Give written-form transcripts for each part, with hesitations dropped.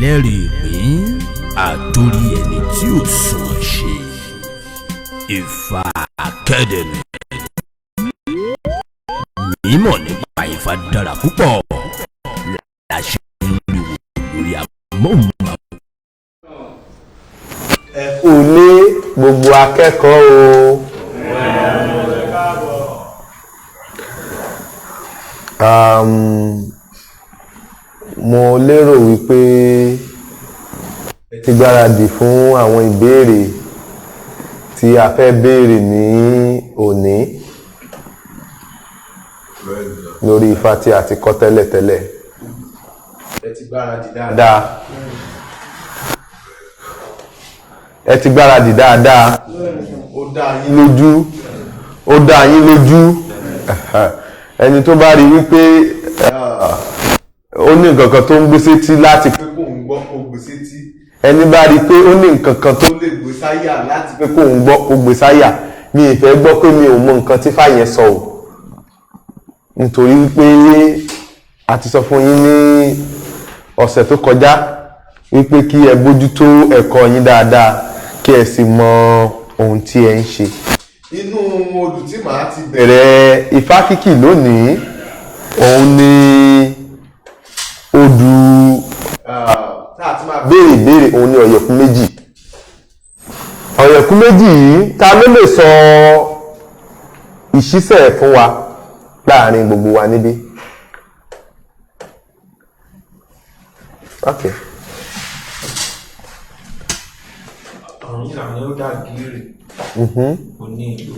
Ẹlẹ́rìí ìpín àtòrí ẹni tí ò sùn ṣe. Ifá Academy. Mímọ̀ nípa Ifá dára púpọ̀ láṣẹ ń lò lórí amóhùnmáwòrán. Ẹ kú ilé gbogbo akẹ́kọ̀ọ́ o. Mo lérò wípé ẹ ti gbáradì fún àwọn ìbéèrè tí a fẹ́ béèrè ní òní lórí Ifá tí a ti kọ́ tẹ́lẹ̀tẹ́lẹ̀. Ẹ ti gbáradì dáadáa. Ẹ ti gbáradì dáadáa. Ó dá yín lójú. Ó dá yín lójú. Ẹni tó bá rí wípé ó ní nǹkan kan tó ń gbé sétí láti pé kóun gbọ́ kó gbé sétí. Ẹni bá rí pé ó ní nǹkan kan tó lè gbé sáyà láti pé kóun gbọ́ kó gbé sáyà. Mi ì fẹ́ gbọ́ pé mi ò mọ nǹkan tí Ifá yẹn sọ o. Nítorí wípé a ti sọ fún yín ní ọ̀sẹ̀ tó kọjá wípé kí ẹ bójútó ẹ̀kọ́ yín dáadáa kí ẹ sì mọ ohun tí ẹ ń ṣe. Inú odù tí màá ti bẹ̀rẹ̀ Ifá kíkì lónìí òun ni odù tá a ti máa béèrè ìbéèrè, òun ni ọ̀yẹ̀kú méjì. Ọ̀yẹ̀kú méjì yìí, ta ló lè sọ ìṣísẹ̀ fún wa láàrin gbogbo wa níbí? Okay. Ọ̀rúnmìlà ni ó dà gírì. Ó ní ìgbò.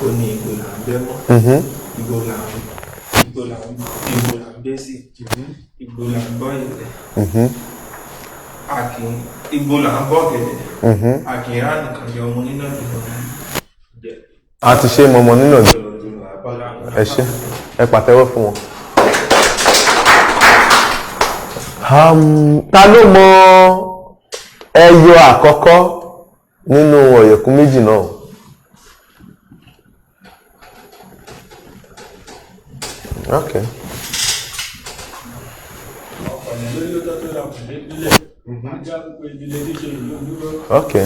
Ó ní ìgbò là ń bẹ́ mọ́. Ìgbò là ń ìgbò là ń ìgbò là ń bẹ́ sí. Ìgbò là ń bọ́ ilẹ̀. A kì í ìgbò là ń bọ́ gẹ̀dẹ̀. A kì í rá nìkan jẹ ọmọ nínú ìdùnnú jẹ. A ti ṣe mọ̀mọ́ nínú ọ̀dọ́. Ẹ ṣé, ẹ pàtẹ́wọ́ fún wọn. Ta ló mọ ẹyọ àkọ́kọ́ nínú ọ̀yẹ̀kú méjì náà? Okay. Okay.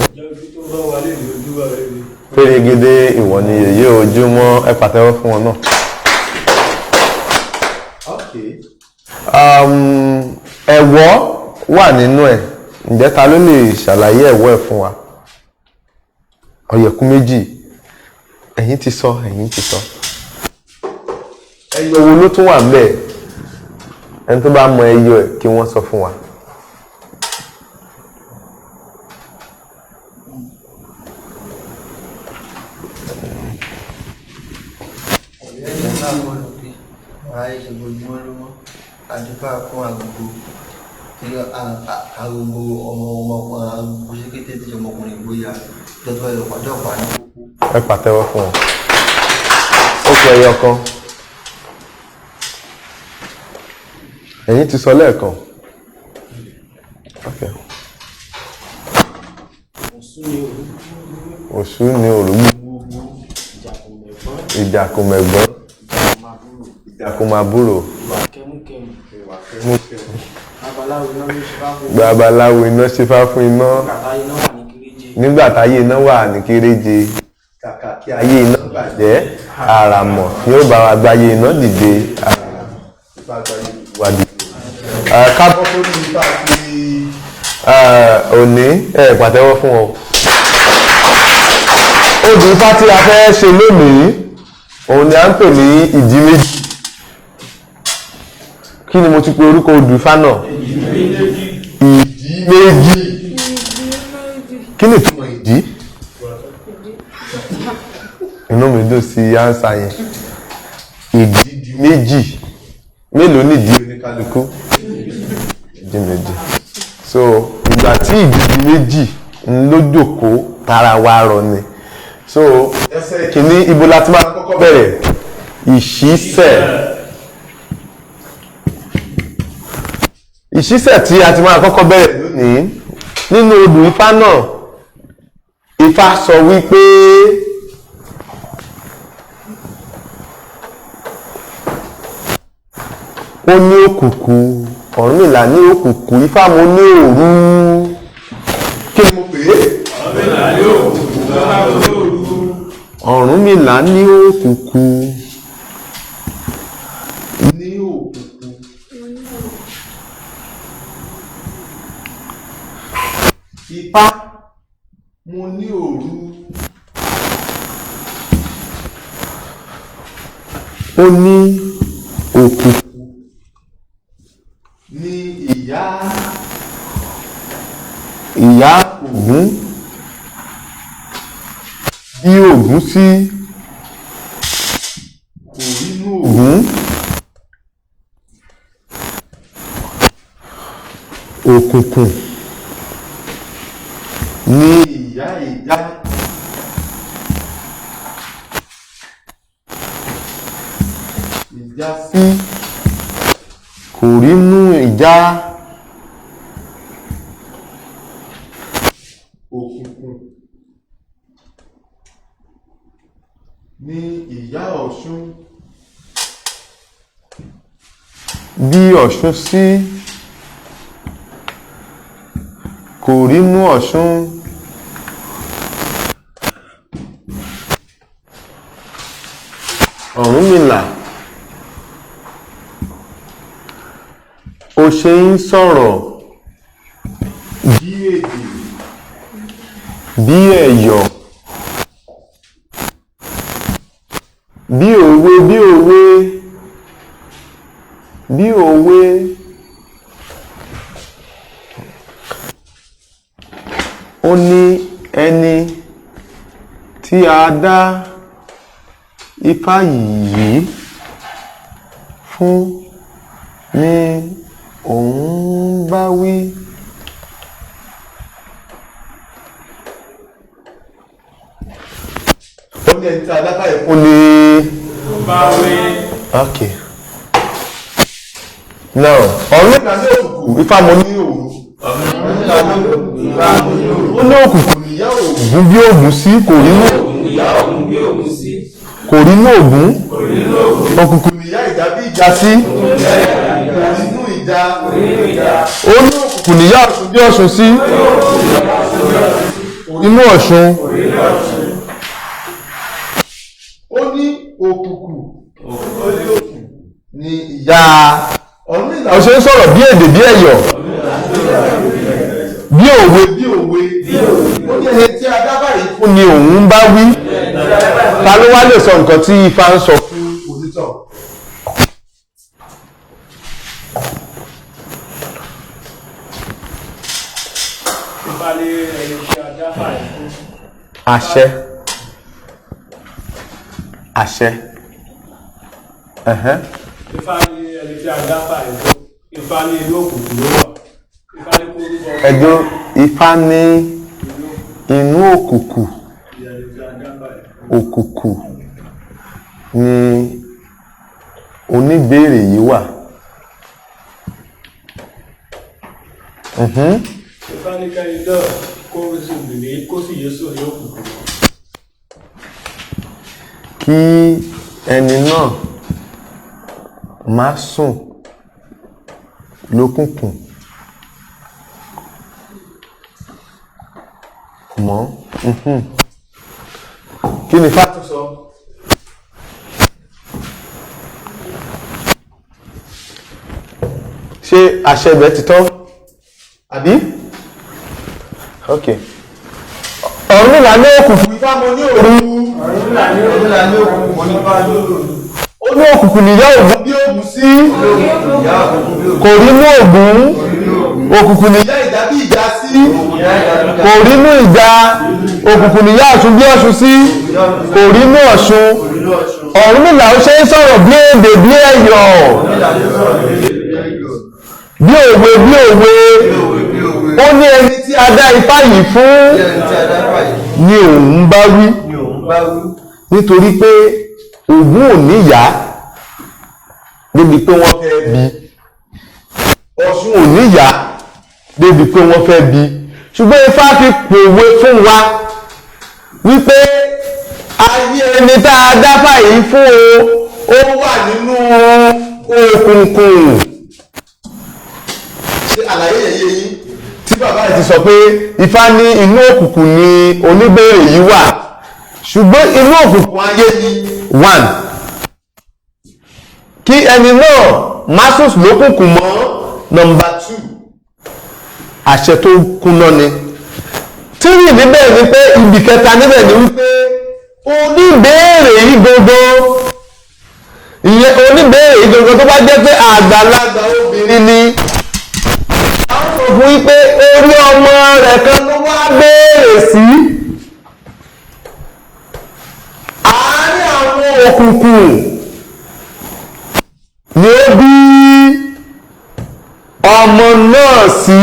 Pérégedé ìwọ ni yèyé ojúmọ́, ẹ pàtẹ́wọ́ fún wọn náà. Ẹ̀wọ́ wà nínú ẹ̀. Ǹjẹ́ ta ló lè ṣàlàyé ẹ̀wọ́ ẹ̀ fún wa? Ọ̀yẹ̀kú méjì. Ẹ̀yin ti sọ, ẹ̀yin ti sọ. Ẹyọ wo ló tún wà ńbẹ̀? Ẹni tó bá mọ ẹyọ ẹ̀ kí wọ́n sọ fún wa. Ẹ pàtẹ́wọ́ fún wọn. Ó kù ẹyọ kan. Ẹ̀yin ti sọ lẹ́ẹ̀kan. Okay. Òṣù ni òrùgbù. Ìjàkùmẹ̀gbọ́n. Ìjàkùmàbúrò. Babaláwo iná ṣífá fún iná. Nígbà táyé iná wà ní kéréje. Kàkà kí ayé iná bàjẹ́, àràmọ̀ ni ó bá wa gbáyé iná dìde. Àràmọ̀ dìde. Ká bọ́ sórí Ifá ti òní, ẹ pàtẹ́wọ́ fún ọ. Odù Ifá tí a fẹ́ ṣe lónìí, òun ni à ń pè ní ìdí méjì. Kí ni mo ti pe orúkọ odù Ifá náà? Ìdí méjì. Kí ni ìtumọ̀ ìdí? Inú mi dùn sí ánsà yẹn. Ìdí méjì. Mélòó nìdí oníkálukú? Ìdí méjì. So ìgbà tí ìdí méjì ń lójòkó tara wa rọ ni. So ẹsẹ̀ kìíní ibo la ti máa kọ́kọ́ bẹ̀rẹ̀? Ìṣísẹ̀. Ìṣísẹ̀ tí a ti máa kọ́kọ́ bẹ̀rẹ̀ lónìí nínú odù Ifá náà, Ifá sọ wípé ó ní òkùnkùn Ọ̀rúnmìlà ní òkùnkùn, Ifá mo ní òru. Kí ni mo pè é? Ọ̀rúnmìlà ní òkùnkùn, ní òkùnkùn. Ifá mo ní òru. Ó ní òkùnkùn ní ìyá Ògún bí Ògún sí kò rínú Ògún. Òkùnkùn ní ìyá ìjà. Ìjà sí kò rínú ìjà. Òkùnkùn ní ìyá Ọ̀ṣun bí Ọ̀ṣun sí kò rínú Ọ̀ṣun. Ọ̀rúnmìlà, ó ṣe ń sọ̀rọ̀ bí èdè bí ẹ̀yọ̀ bí òwe bí òwe bí òwe. Ó ní ẹni tí a dá Ifá yìí fún ni òun bá wí. Ó ní ẹni tí a dá Ifá yìí fún ni bá wí. Okay. Now, Ọ̀rúnmìlà ní òkùnkùn, Ifá mo ní òru. Ó ní òkùnkùn níyà Ògún bí Ògún sí kò rínú kò rínú Ògún. Òkùnkùn níyà ìjà bí ìjà sí kò rínú ìjà. Ó ní òkùnkùn níyà Ọ̀ṣun bí Ọ̀ṣun sí kò rínú Ọ̀ṣun. Ó ní òkùnkùn ní ìyá Ọ̀rúnmìlà. Ó ṣe ń sọ̀rọ̀ bí èdè bí ẹ̀yọ̀ bí òwe bí òwe. Ó ní ẹni tí a dá báyìí fún ni òun bá wí. Ta ló wá lè sọ nǹkan tí Ifá ń sọ fún onítọ̀? Ifá ní ẹni tí a dá báyìí fún. Àṣẹ. Àṣẹ. Ẹ̀hẹ́n. Ifá ní ẹni tí a dá báyìí fún. Ifá ní inú òkùnkùn ló wà. Ifá ní kó rúbọ. Ẹjọ́ Ifá ní inú òkùnkùn Ẹni tí a dá báyìí fún. òkùnkùn ni oníbéèrè yìí wà. Ifá ní kẹ́ni náà kó sì lè kó sì yé sùn ní òkùnkùn. Kí ẹni náà má sùn lókùnkùn mọ́. Kí ni Ifá tún sọ? Ṣé àṣẹ ibẹ̀ ti tán? Àbí? Ok. Ọ̀rúnmìlà ní òkùnkùn, Ifá mo ní òru. Ó ní òkùnkùn níyà Ògún bí Ògún sí kò rínú Ògún. Òkùnkùn níyà ìjà bí ìjà sí kò rínú ìjà. Òkùnkùn níyà Ọ̀ṣun bí Ọ̀ṣun sí kò rínú Ọ̀ṣun. Ọ̀rúnmìlà ó ṣe ń sọ̀rọ̀ bí èdè bí ẹ̀yọ̀ bí òwe bí òwe. Ó ní ẹni tí a dá Ifá yìí fún ni òun bá wí, nítorí pé Ògún ò níyàá débi pé wọ́n fẹ́ bí. Ọ̀ṣun ò níyàá débi pé wọ́n fẹ́ bí. Ṣùgbọ́n Ifá fi pòwe fún wa wípé ayé ẹni tá a dáfà yìí fún o, ó wà nínú òkùnkùn. Ṣé àlàyé yẹn yé yín? Tí bàbá yìí ti sọ pé Ifá ní inú òkùnkùn ni oníbèrè yìí wà, ṣùgbọ́n inú òkùnkùn ayé ni one, kí ẹni náà masus lókùnkùn mọ́. Number two, àṣẹ tó kúná ni. Tírì níbẹ̀ ni pé ibi kẹta níbẹ̀ ni wípé oníbèrè yìí gbogbo, ìyẹn oníbèrè yìí gbogbo tó bá jẹ́ pé àgbàlagbà obìnrin ni, àwọn sọ fún wípé orí ọmọ rẹ̀ kan ló wá béèrè sí. Àárín àwọn òkùnkùn ni ó bí ọmọ náà sí,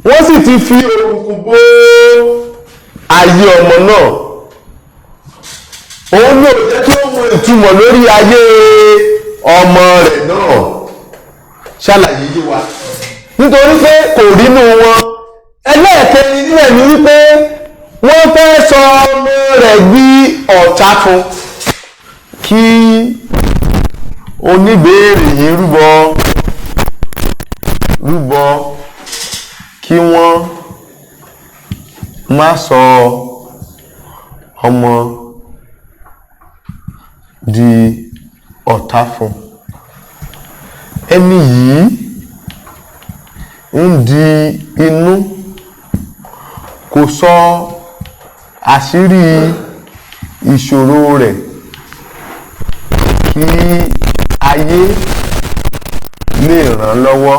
wọ́n sì ti fi òkùnkùn bo ayé ọmọ náà. Òun ní ò jẹ́ kí ó mọ ìtumọ̀ lórí ayé ọmọ rẹ̀ náà. Ṣàlàyé yé wa, nítorí pé kò rínú wọn. Ẹlẹ́ẹ̀kẹrin nílẹ̀ ni wípé wọ́n fẹ́ sọ ọmọ rẹ̀ di ọ̀tá fún. Kí oníbèèrè yìí rúbọ kí wọ́n má sọ ọmọ di ọ̀tá fún. Ẹni yìí ń di inú, kò sọ àṣírí ìṣòro rẹ̀ kí ayé lè ràn lọ́wọ́,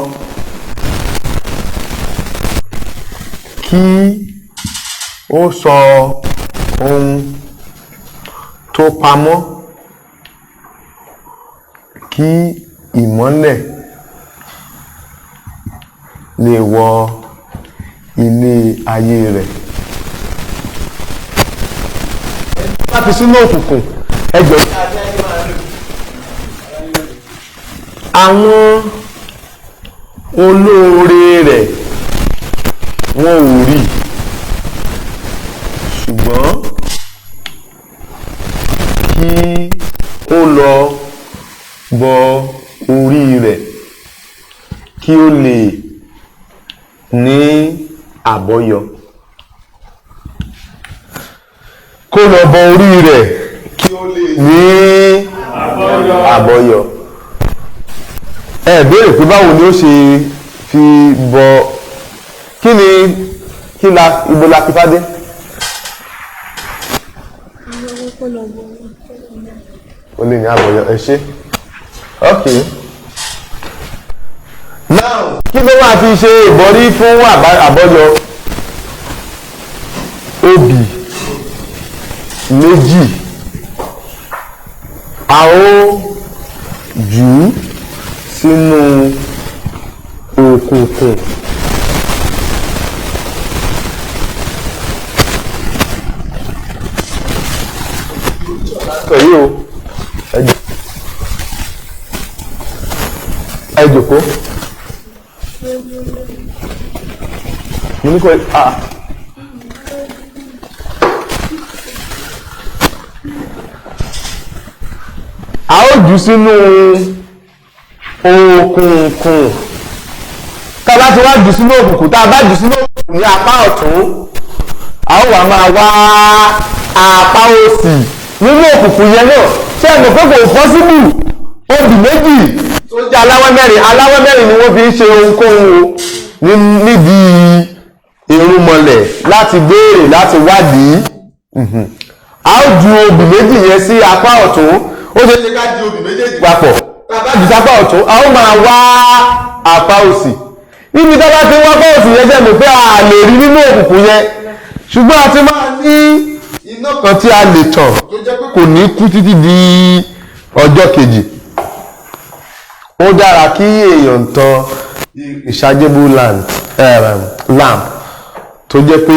kí ó sọ ohun tó pamọ́ kí ìmọ́lẹ̀ lè wọ ilé ayé rẹ̀. Bá fi sínú òkùnkùn ẹjọ́ àwọn olóore rẹ̀ wọn ò rí, ṣùgbọ́n kí ó lọ bọ orí rẹ̀ kí ó lè ní àbọ́yọ. Kó lọ bọ orí rẹ̀ kí ó lè ní àbọ́yọ. Ẹ béèrè pé báwo ni ó ṣe fi bọ, kí ni kí la ibo la fi fádé? Ó lè ní àbọ̀yọ. Ẹ ṣé. Ok. Now, kí ló máa fi ṣe ìbọrí fún àbọ́yọ? Obì méjì a ó jù ú sínú òkùnkùn. Pẹ̀lú o, ẹ jókòó. Mo ní kò ah. A ó jù sínú òkùnkùn. Tá a bá ti wá jù sínú òkùnkùn, tá a bá jù sínú òkùnkùn ní apá ọ̀tún, a ó wá máa wá apá òsì nínú òkùnkùn yẹn náà. Ṣé ẹ mọ̀ pé kò pọ́síbù obì méjì tó jẹ́ aláwọ̀ mẹ́rin, aláwọ̀ mẹ́rin ni wọ́n fi ń ṣe ohunkóhun o nídìí irúnmọlẹ̀ láti béèrè, láti wádìí. A ó ju obì méjì yẹn sí apá ọ̀tún, ó ṣe é ṣe ká ju obì méjèèjì papọ̀. Tá a bá jù sápá ọ̀tún, a ó máa wá apá òsì. Níbi tá a bá ti wá apá òsì yẹn, jẹ́ mọ̀ pé a lè rí nínú òkùnkùn yẹn, ṣùgbọ́n a ti máa ní iná kan tí a lè tàn tó jẹ́ pé kò ní kú títí di ọjọ́ kejì. Ó dára kí èèyàn tan rechargeable lamp tó jẹ́ pé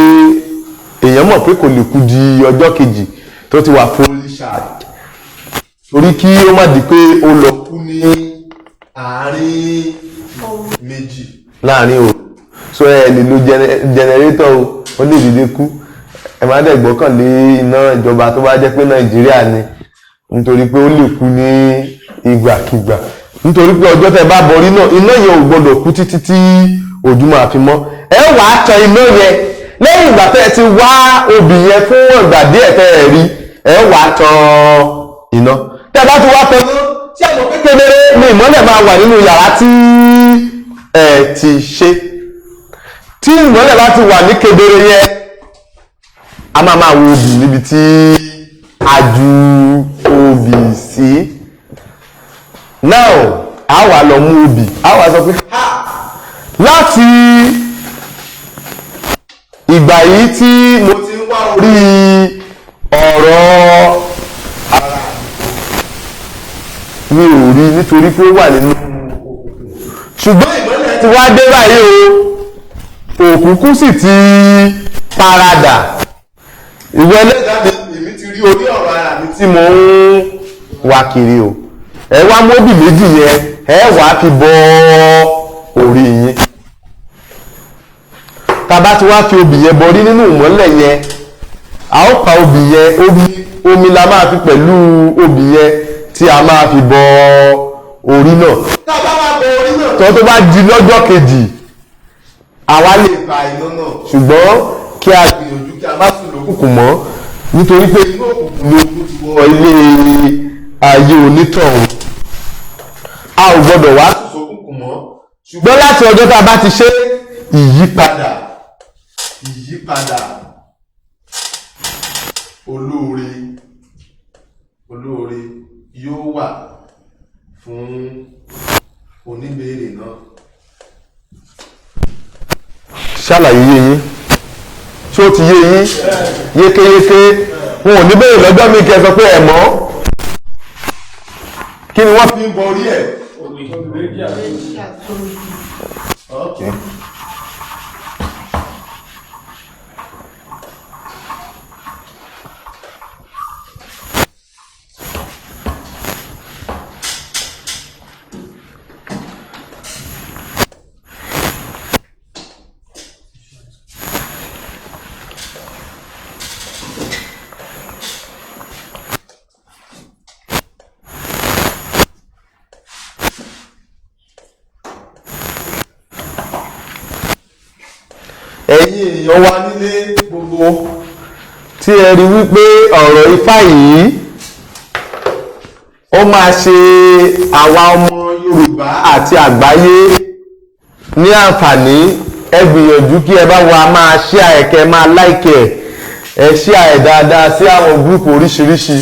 èèyàn mọ̀ pé kò lè kú di ọjọ́ kejì, tó ti wà fully charged, torí kí ó má di pé ó lọ kú ní àárín méjì láàrin òru. So ẹ lè lo generator o, ó lè dìde kú. Ẹ má dẹ̀ gbọ́kànlé iná ìjọba tó bá jẹ́ pé Nàìjíríà ni, nítorí pé ó lè kú ní ìgbàkigbà. Nítorí pé ọjọ́ tẹ́ bá borí náà, iná yẹn ò gbọdọ̀ kú títí tí ojú máa fi mọ́. Ẹ wà á tan iná yẹn lẹ́yìn ìgbà tẹ́ ẹ ti wá obì yẹn fún ìgbà díẹ̀ tẹ́ ẹ rí, ẹ wà á tan iná. Tẹ́ bá ti wá tan iná, ṣé ẹ mọ̀ pé kedere ni ìmọ́lẹ̀ máa wà nínú yàrá tí ẹ ti ṣe? Tí ìmọ́lẹ̀ bá ti wà ní kedere yẹn, a máa máa wo obì níbi tí a ju obì sí. Now, a wà lọ mú obì, a wà sọ pé láti ìgbà yìí tí mo ti ń wá orí ọ̀rọ̀ ara mi ò rí nítorí pé ó wà nínú òkùnkùn, ṣùgbọ́n ìmọ́lẹ̀ ti wá dé báyìí o, òkùnkùn sì ti paradà. Ìwọ ẹlẹ́dàá mi, èmi ti rí orí ọ̀rọ̀ ara mi tí mo ń wá kiri o. Ẹ wá móbì méjì yẹn, ẹ wá fi bọ orí yín. Tá bá ti wá fi obì yẹn bọrí nínú ìmọ́lẹ̀ yẹn, a ó pa obì yẹn, omi la máa fi pẹ̀lú obì yẹn tí a máa fi bọ orí náà. Tá bá wá bọ orí náà tó bá di lọ́jọ́ kejì, àwa lè pa iná náà, ṣùgbọ́n kí a gbìyànjú kí a má sùn lókùnkùn mọ́, nítorí pé inú òkùnkùn ni ogun ti wọ ilé ayé onítọ̀hún. A ò gbọdọ̀ wá sùn sókùnkùn mọ́, ṣùgbọ́n láti ọjọ́ tá a bá ti ṣe ìyípadà olóore yóò wà fún oníbèérè náà. Ṣàlàyé yé yín? Ṣé ó ti yé yín yékéyéké? Wọn ò ní béèrè lọ́jọ́ mi kẹ́ sọ pé ẹ̀ mọ́. Kí ni wọ́n fi ń borí ẹ̀? Okay. Ẹ̀yin èèyàn wa nílé gbogbo tí ẹ rí wípé ọ̀rọ̀ Ifá yìí ó máa ṣe àwa ọmọ Yorùbá àti àgbáyé ní àǹfààní, ẹ gbìyànjú kí ẹ bá wa máa share ẹ̀, kẹ́ máa like ẹ̀, ẹ share ẹ̀ dáadáa sí àwọn gúrùpù oríṣiríṣi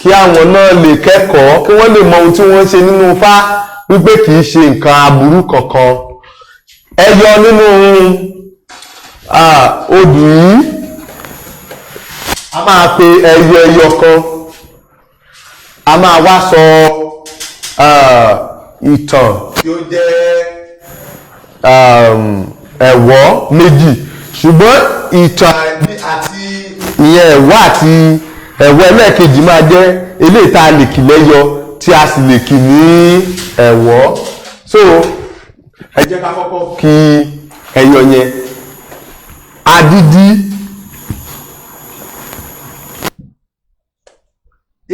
kí àwọn náà lè kẹ́kọ̀ọ́, kí wọ́n lè mọ ohun tí wọ́n ń ṣe nínú Ifá wípé kì í ṣe nǹkan aburú kankan. Ẹ yọ nínú odù yìí, a máa pe ẹyọ ẹyọ kan, a máa wá sọ ìtàn tí ó jẹ́ ẹ̀wọ́ méjì, ṣùgbọ́n ìtàn àti ìyẹn ẹ̀wọ́ àti ẹ̀wọ́ ẹlẹ́ẹ̀kejì máa jẹ́ eléyìí tá a lè kì lẹ́yọ tí a sì lè kì ní ẹ̀wọ́. So ẹ jẹ́ ká kọ́kọ́ kì ẹyọ yẹn. Adidi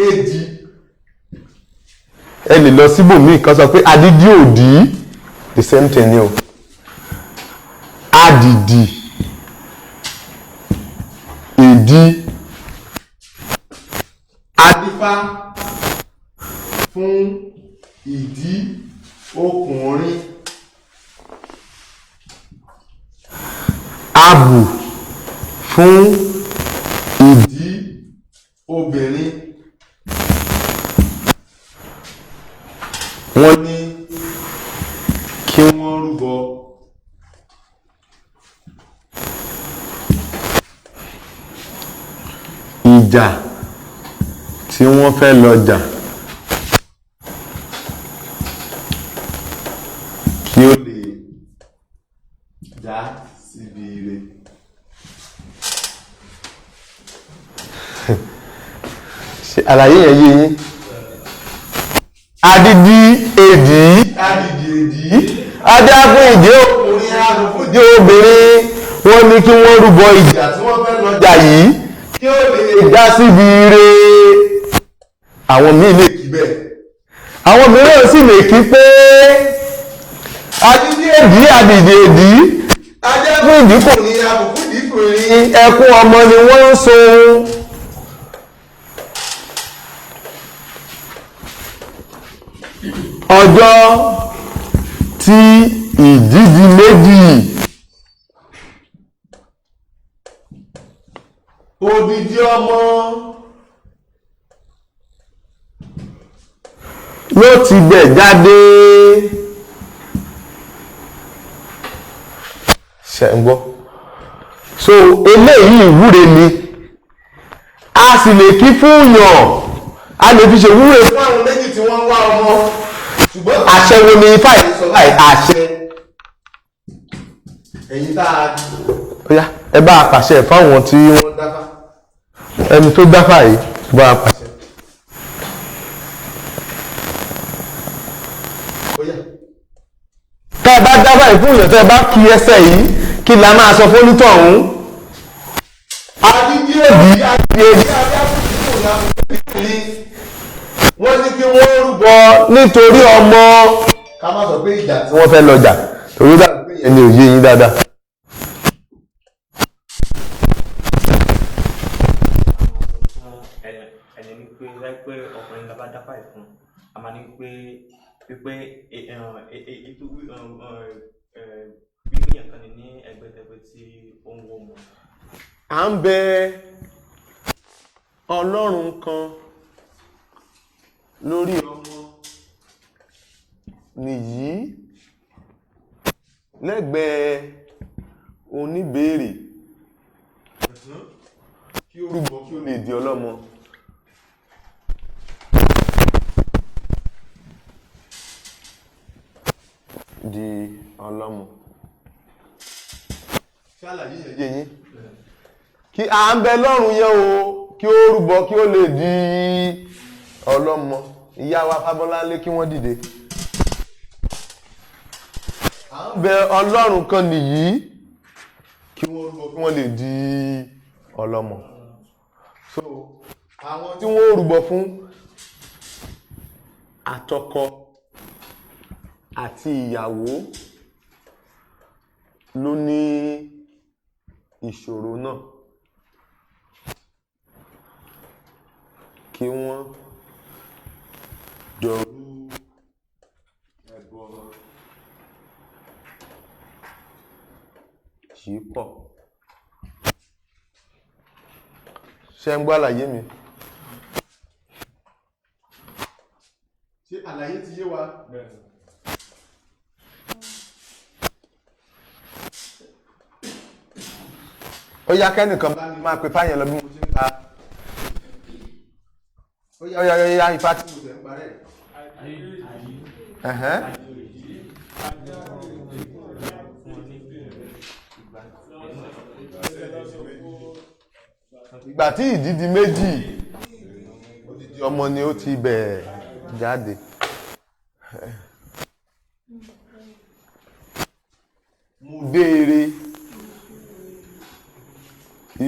èjì, ẹ lè lọ síbòmíì kan sọ pé adidi òdì, the same thing ni o. Adidi èdì, adífá fún ìdí ọkùnrin, abù fún ìdí obìnrin. Wọ́n ní kí wọ́n rúbọ ìjà tí wọ́n fẹ́ lọ jà kí ó lè já síbi ire. Àlàyé yẹn yé yín? Adidi èdì, adidi èdì, adágún ìdí ọkùnrin, adùnfúnjẹ obìnrin, wọ́n ní kí wọ́n rúbọ ìjà tí wọ́n fẹ́ lọ jà yìí kí ó lè já síbi ire. Àwọn míì lè kí bẹ́ẹ̀, Àwọn mìíràn sì lè kí pé adídí èdí àdìdì èdí ajẹ́kùn ìdí kò ní àbùkù ìdí kò ní ẹkún ọmọ ni wọ́n ń so. Ọjọ́ tí ìdí di méjì, odidi ọmọ ló ti bẹ̀ jáde. Ṣe ń gbọ́? So eléyìí ìwúre ni a sì lè kí fún yàn, a lè fi ṣe ìwúre fún àwọn méjì tí wọ́n ń wá ọmọ. Ṣùgbọ́n àṣẹ wo ni ifá yìí sọ báyìí? Àṣẹ ẹ̀yin tá a. Ó yá, ẹ bá a pàṣẹ fáwọn tí wọ́n dáfá, ẹni tó dáfá yìí bá a pàṣẹ. Tẹ́ ẹ bá dáfá yìí fún èèyàn, tẹ́ ẹ bá kí ẹsẹ̀ yìí, kí la máa sọ fún onítọ̀hún? Adídí èdí àti èdí wọ́n ní kí wọ́n rúbọ nítorí ọmọ. Ká má sọ pé ìjà tí wọ́n fẹ́ lọ jà torí dàbí pé ìyẹn ni ò yé yín dáadáa. Ẹni ní pé láìpẹ́ ọkùnrin la bá dáfá ẹ̀ fún, a máa ní pé wípé ètò wípé yẹn kan ní ẹgbẹ́tẹgbẹ́ tí ó ń wọ́ ọmọ. À ń bẹ Ọlọ́run kan lórí ọmọ nìyí lẹ́gbẹ̀ẹ́ oníbèèrè kí ó rúbọ kí ó lè di ọlọ́mọ. Di ọlọ́mọ. Ṣàlàyé yẹn yé yín. Kí à ń bẹ lọ́run yẹn o, kí ó rúbọ kí ó lè di ọlọ́mọ. Ìyá wa Fábọ́láńlé kí wọ́n dìde. À ń bẹ Ọlọ́run kan nìyí kí wọ́n rúbọ kí wọ́n lè di ọlọ́mọ. So àwọn tí wọ́n rúbọ fún, àtọkọ àti ìyàwó ló ní ìṣòro náà, kí wọ́n jọ rú ẹbọ yìí pọ̀. Ṣé ń gbọ́ àlàyé mi? Ṣé àlàyé ti yé wa? Ó yá, kẹ́nìkan bá mi máa pe fáyẹn lọ bí mo ṣe ń ta. Ó yá ó yá ó yá, ifá tí mo tẹ̀ ń parẹ́. Ẹ̀hẹ́n. Ìgbà tí ìdí di méjì, odidi ọmọ ni ó ti bẹ̀ jáde. Mo dé ire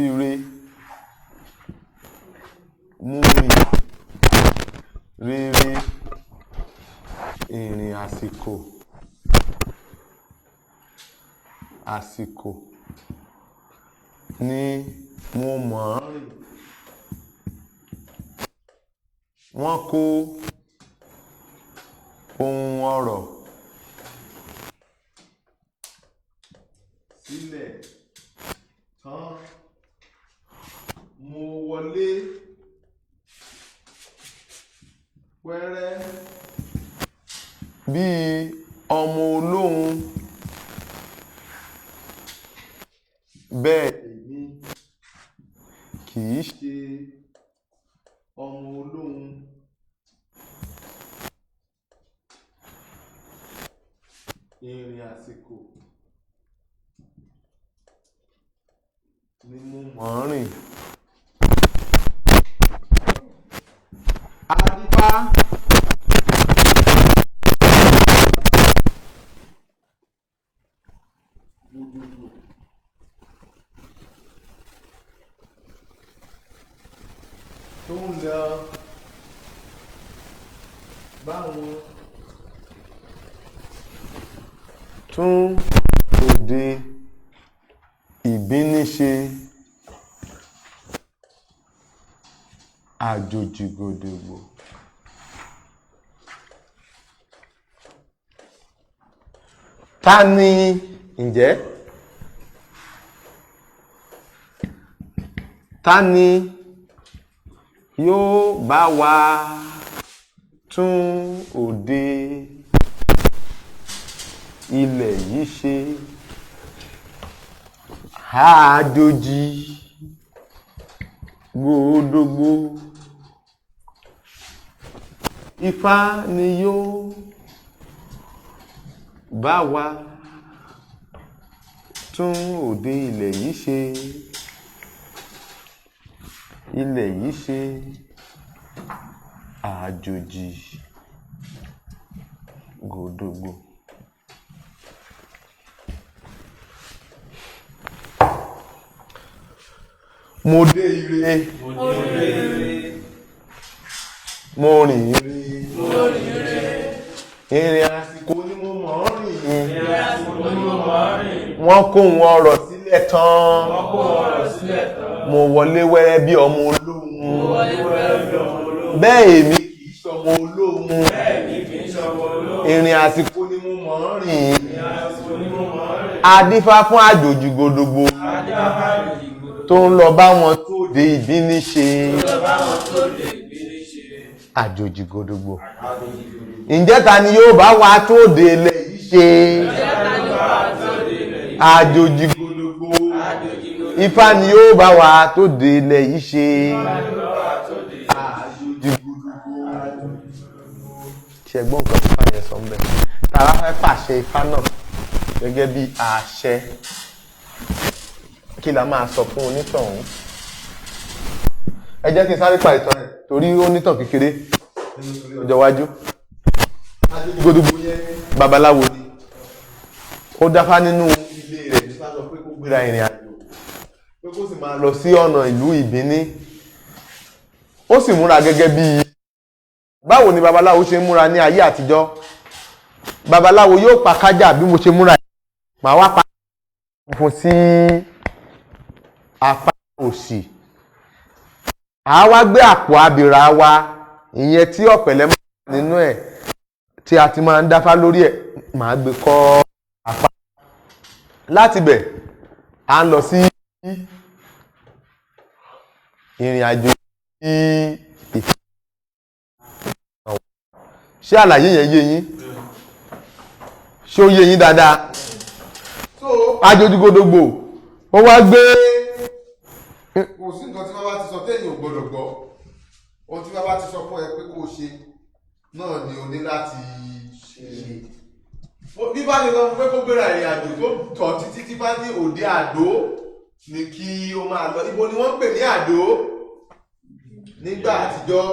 ire, mo rìn rere ìrìn àsìkò àsìkò ni mo mọ̀ ọ́n rìn. Wọ́n kó ohun ọrọ̀ sílẹ̀ tán, mo wọlé wẹ́rẹ́ bíi ọmọ olóhun, bẹ́ẹ̀ èmi kì í ṣe ọmọ olóhun. Ìrìn àsìkò ni mo mọ̀ ọ́n rìn. Adífá gbogbogbò tó ń lọ Bá wọn tún òde Ìbíní ṣe. Àjòjì Gòdògbò. Ta ni ǹjẹ́? Ta ni yóò bá wa tún òde ilẹ̀ yìí ṣe? Àjòjì Gòdògbò. Ifá ni yóò bá wa tún òde ilẹ̀ yìí ṣe. Ilẹ̀ yìí ṣe. Àjòjì Gòdògbò. Mo dé ire. Mo rìn ire. Ìrìn àsìkò ni mo mọ̀ ọ́ rìn. Wọ́n kó wọn ọ̀rọ̀ sílẹ̀ tán. Mo wọlé wẹ́rẹ́ bí ọmọ olóhun. Bẹ́ẹ̀ èmi kì í ṣọmọ olóhun. Ìrìn àsìkò ni mo mọ̀ ọ́ rìn. Adífá fún Àjòjì Gòdògbò tó ń lọ bá wọn tó dé Ìbíní ṣe. Àjòjì Gòdògbò. Ǹjẹ́ ta ni yóò bá wa tó dé ilẹ̀ yìí ṣe? Àjòjì Gòdògbò. Ifá ni yóò bá wa tó dé ilẹ̀ yìí ṣe. Àjòjì Gòdògbò. Ṣé ẹ gbọ́ nǹkan tí Ifá yẹn sọ ń bẹ̀? Tá a bá fẹ́ pàṣẹ Ifá náà gẹ́gẹ́ bí àṣẹ, kí la máa sọ fún onítọ̀hún? Ẹ jẹ́ kí n sáré pa ìtàn rẹ̀ torí ó nítàn kékeré ọjọ́ iwájú. Àjòjì Gòdògbò yẹn babaláwo ni. Ó dáfá nínú ilé rẹ̀ nípa sọ pé kó gbéra ìrìn àjò, pé kó sì máa lọ sí ọ̀nà ìlú Ìbíní. Ó sì múra gẹ́gẹ́ bí. Báwo ni babaláwo ṣe ń múra ní ayé àtijọ́? Babaláwo yóò pa kájà bí mo ṣe múra yìí. Màá wá pa funfun sí apá òsì. À wá gbé àpò abìrà wa, ìyẹn tí ọ̀pẹ̀lẹ̀ máa wà nínú ẹ̀ tí a ti máa ń dáfá lórí ẹ̀, màá gbé kọ́ apá. Láti bẹ̀, à ń lọ sí ìrìn àjò sí ìfẹ́. Ṣé àlàyé yẹn yé yín? Ṣé ó yé yín dáadáa? Àjòjì Gòdògbò ó wá gbé. Kò sí nǹkan tí bàbá ti sọ téèyàn ò gbọdọ̀ gbọ́. Ohun tí bàbá ti sọ fún ẹ pé kó o ṣe náà ni o ní láti ṣe. Bí bá ṣe sọ fún pé kó gbéra ìrìn àjò tó tọ̀ títí tí bá ní òde Àdó ni kí ó máa lọ. Ibo ni wọ́n ń pè ní Àdó? Nígbà àtijọ́,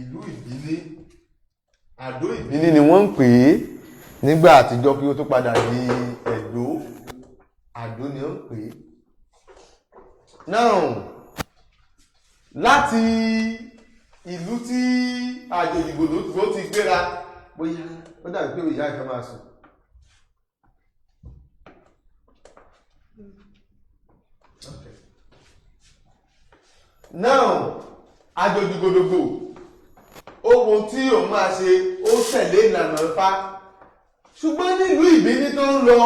ìlú Ìbíní. Àdó Ìbíní ni wọ́n ń pè é nígbà àtijọ́ kí ó tó padà di Ẹ̀dó. Àdó ni wọ́n ń pè é. Now, láti ìlú tí Àjòjì Gòdògbò ti gbéra, bóyá ó dàbí pé ìyá ìfẹ́ máa sùn. Now, Àjòjì Gòdògbò, ohun tí òun máa ṣe, ó tẹ̀lé ìlànà Ifá. Ṣùgbọ́n nílùú Ìbíní tó ń lọ,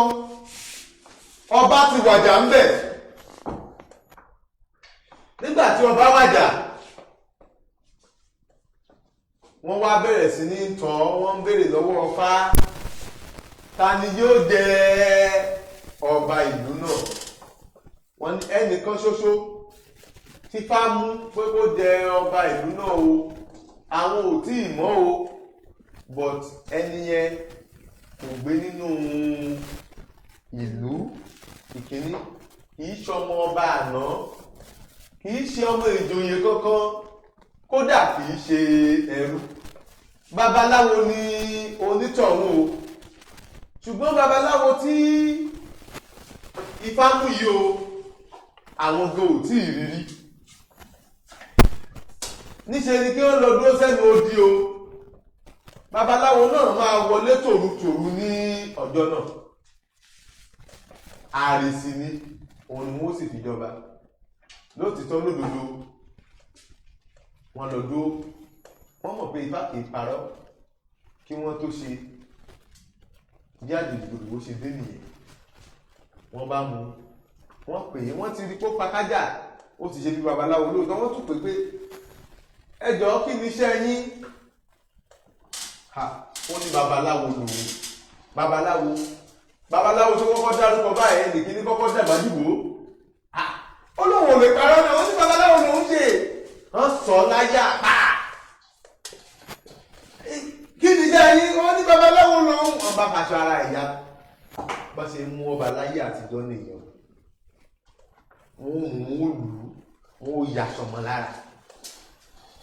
ọba ti wàjà ń bẹ̀. Nígbà tí ọba wàjà, wọ́n wá bẹ̀rẹ̀ sí ní tọ́, wọ́n ń béèrè lọ́wọ́ Ifá, ta ni yóò jẹ ọba ìlú náà? Wọ́n ní ẹnìkan ṣoṣo tí Ifá mú pé kó jẹ ọba ìlú náà o, àwọn ò tí ì mọ̀ o, but ẹni yẹn kò gbé nínú ìlú. Ìkíní, kì í ṣọmọ ọba àná, kì í ṣe ọmọ ìjòyè kankan, kódà kì í ṣe ẹrú. Babaláwo ni onítọ̀hún o, ṣùgbọ́n babaláwo tí Ifá mú yìí o, àwọn gan ò tí ì rí rí. Níṣe ni kí wọ́n lọ dúró sẹ́nu odi o. Babaláwo náà máa wọlé tòrutòru ní ọjọ́ náà. Àrèsì ni òun ni wọ́n sì fi jọba. Lóòtítọ́ lódodo, wọ́n lọ dúró, wọ́n mọ̀ pé Ifá kìí parọ́. Kí wọ́n tó ṣe bí àjòjì gbòdògbò ṣe dé nìyẹn. Wọ́n bá mú, wọ́n pè é, wọ́n ti rí kó pakájà, ó ti ṣe bí babaláwo lóòótọ́. Wọ́n tún pè pé ẹ jọ̀ọ́, kí ni iṣẹ́ yín? Ó ní babaláwo lòun. Babaláwo, babaláwo tó kọ́kọ́ dárúkọ báyìí, ẹnìkíní kọ́kọ́ dàgbà dìbò, ó lóun ò lè parọ́ náà. Ó ní babaláwo lòun ṣe. Wọ́n sọ láyà pa, kí ni iṣẹ́ yín? Wọ́n ní babaláwo lòun. Wọ́n bá faṣọ ara ìyá. Bá ṣe mú ọba láyé àtijọ́ nìyẹn, wọ́n mú ó lù ú, wọ́n ó yaṣọ mọ́ lára.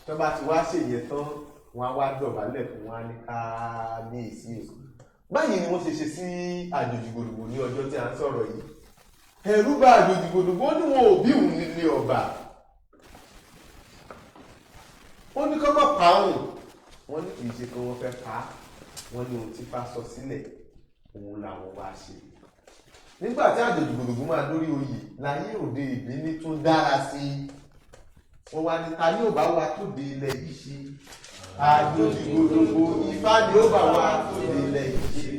Tó bá ti wá ṣèyẹn tán, wọ́n á wá dọ̀bálẹ̀ fún wọn á ní kábíyèsí o. Báyìí ni wọ́n ṣe ṣe sí àjòjì gbòdògbò ní ọjọ́ tí a ń sọ̀rọ̀ yìí. Ẹ̀rù bá àjòjì gbòdògbò, ó ní wọn ò bí òun nílé ọba, ó ní kọ́ mọ̀ pa òun. Wọ́n ní kì í ṣe pé wọ́n fẹ́ pa á, wọ́n ní ohun tí Ifá sọ sílẹ̀ òun làwọn wá ṣe. Nígbà tí àjòjì gbòdògbò máa dórí oyè láyé òde ìbíní tún dára sí i. Wọ́n wá ní ta ni ò bá wa tó de ilẹ̀ yìí ṣe? Àjòjì gbòdògbò, Ifá ni ó bá wa tó de ilẹ̀ yìí ṣe.